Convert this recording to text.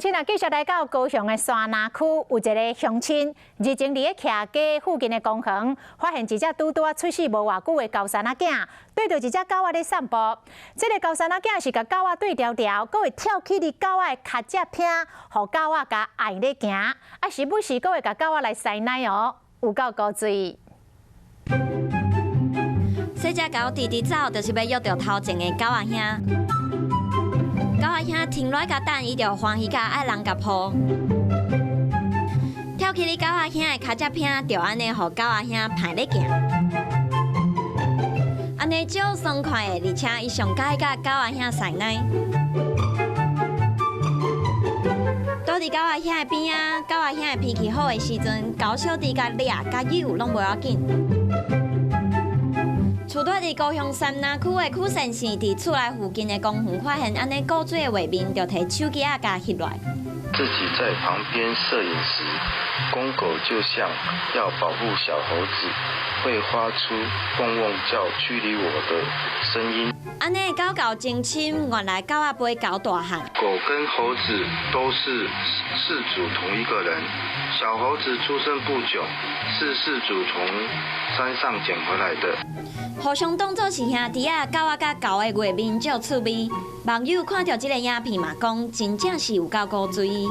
今仔繼續來到高雄的山林區，有一個鄉親日前佇咧徛家附近的公園，發現一隻拄拄仔出世無偌久的猴桟仔囝，對著一隻狗仔咧散步。這个猴桟仔囝是共狗仔對牢牢，閣會跳起佇狗仔的跤脊坪，予狗仔共按咧行，啊時不時閣會共狗仔來塞奶哦，有夠古錐。細隻狗直直走，就是欲約著頭前的狗仔兄。狗仔兄停落來共等，伊就歡喜甲愛人共抱。跳起佇狗仔兄的跤脊坪，就按呢予狗仔兄伴咧行。按呢足爽快的，而且伊上喜歡共狗仔兄塞奶。蹛佇狗仔兄的邊仔，狗仔兄的脾氣好的時陣，狗小弟共掠共搝攏無要緊。厝蹛佇高雄杉林區的曲線線，佇厝內附近的公園發現按呢古錐的畫面，就提手機仔共翕落來。自己在旁邊攝影時，公狗就像要保護小猴子，會發出汪汪叫驅離我的聲音。按呢狗狗情深，原來狗仔陪狗大漢。狗跟猴子都是飼主同一個人，小猴子出生不久，是飼主從山上撿回來的。互相當做是兄弟仔，狗仔佮猴的畫面足趣味。網友看著這个影片嘛，講真正是有夠古錐。